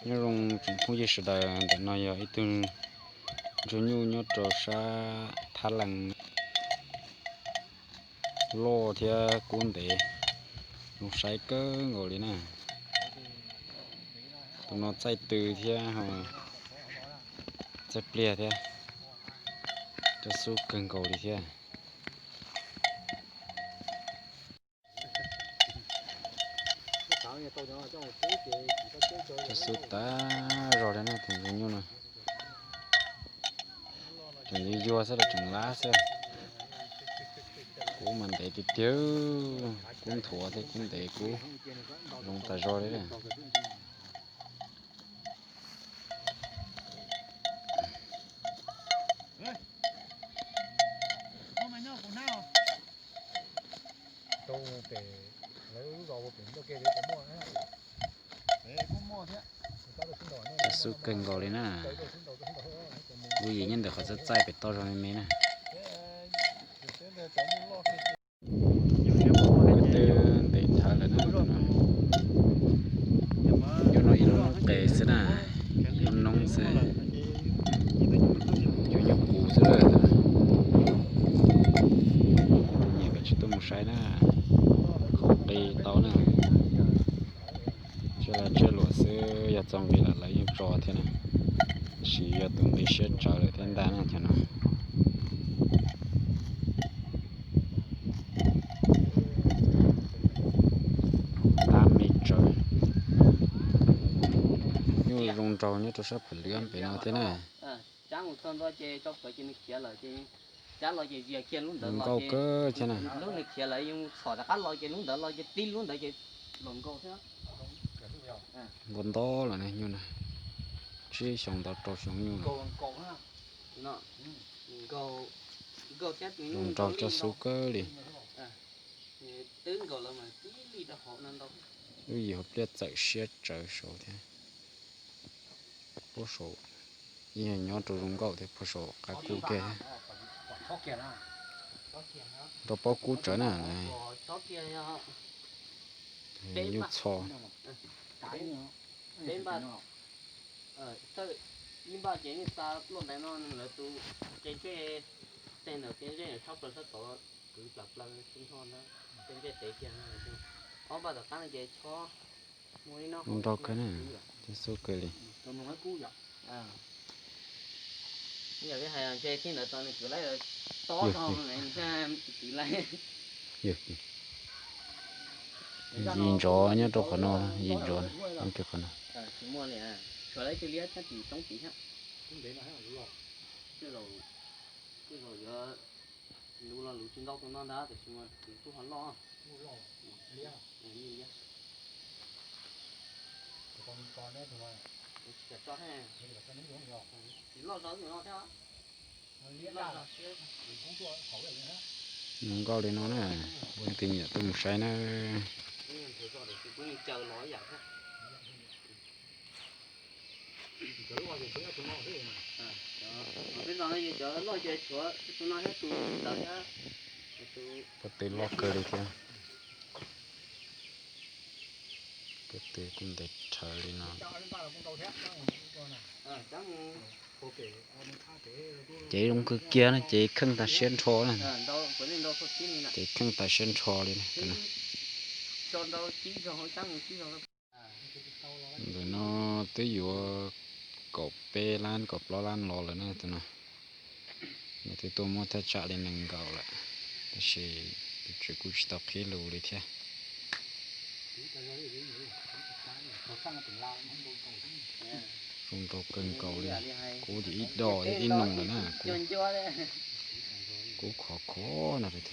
Nyob zoo tsoom phooj ywg sawv daws, ntawm no yog ib tug ntsuag nyuj nyob rau sab Thab Lees, loj thiab kub ntev, zoo saib kawg nkaus li na. Tus no txaij tw thiab, txaij pliag thiab, coj xub kawg nkaus li thiab. Coj xub tag zog li na tus ntsuag nyuj no. Tseem yuag yuag xwb los tseem lab xwb. Kub mas ntev tiag tiag, kub nthuav thiab kub ntev kub zoo tas zog li. Coj xub kawg nkaus li na. Lub yim nyob ntawm qhov txaij txaij pem toj zog me me na. Ko tw ntev dhawv lawm na. Nyuj no ib lub noob qes xwb na, ib lub noob xwb. Cov nyuj qus xwb lawm. Tus nyiam koj tsis tuaj mus saib na, qhov qis tau na. Tsiaj laj tsiaj luam xwb, yog txo nqi lawm lawv yeej tso thiab na. Tab sis yog tus nqi siab tsawv lawm thiab ntag na cov no. Tab me tsawv. Nyuj zoo nraug nyob rau sab pem lwm pem no thiab na. Cab mus txog ntua ces tso plawv ces nws khiav lawm ces cab los ces zias kiag lub ntawd los nkauj ces kawg thiab na. Lub nws khiav lawm yus txhom rov qab los ces lub ntawd los ces tib lub ntawd ces los nkauj thiab. Nto nto lawm na nyuj na, tsib xyoo ntau rau xyoo nyuj na. Zoo nraug coj xub kawg li. Lub yim hauv pliaj txawm siab tsawv saud thiab. Puag saum, ib yam nyob rau zoo nkauj thiab puag saum qab kub kiag. Nrog pob kub tsawv na. Nyuj txho. Ib npaj ces yeej xa luaj ntaiv no lawv tus qe ntsej, tej ntawd qe ntsej tshab plaws sab tod, kwv plam plaws tsis nrho ntawd, qe ntsej tev kiag. Ob npaj tom qab no ces chob. Zoo nraug kawg na, coj xub kawg li. Yog li hais ntshe tib ntawd tau nws kwv laib tob zog kwv laib. Yim ntsov nyob rau qhov no, yim ntsov nyob rau qhov no. Tshuav lawv tus liab thiab tim roob tid thiab. Tej zaum yuav luv los luv tsis ntau tus no ntag, tiam sis mas tus tub ho loj. Tsis loj zog tus no thiab. Zoo nkauj li no na, leej twg nyiam tuaj mus saib na. Pob tw loj kawg li thiab. Pob tw kuj ntev rhawv li no. Cev zoo kawg kiag na, cev kheej tas siab nrho na. Cev kheej tas siab nrho li na. Ntawm no twb yuav kaum peb lab kaum plaub lab los lawm na tus no. Nws twb tuaj muab thaj tsam li nees nkaum lawm, tab sis tus tswv kuj tsis tau qhib lus li thiab. Zoo nraug kawg nkaus li, kub ces ib do thiab ib noog lawm na, kub khov khov no thiab.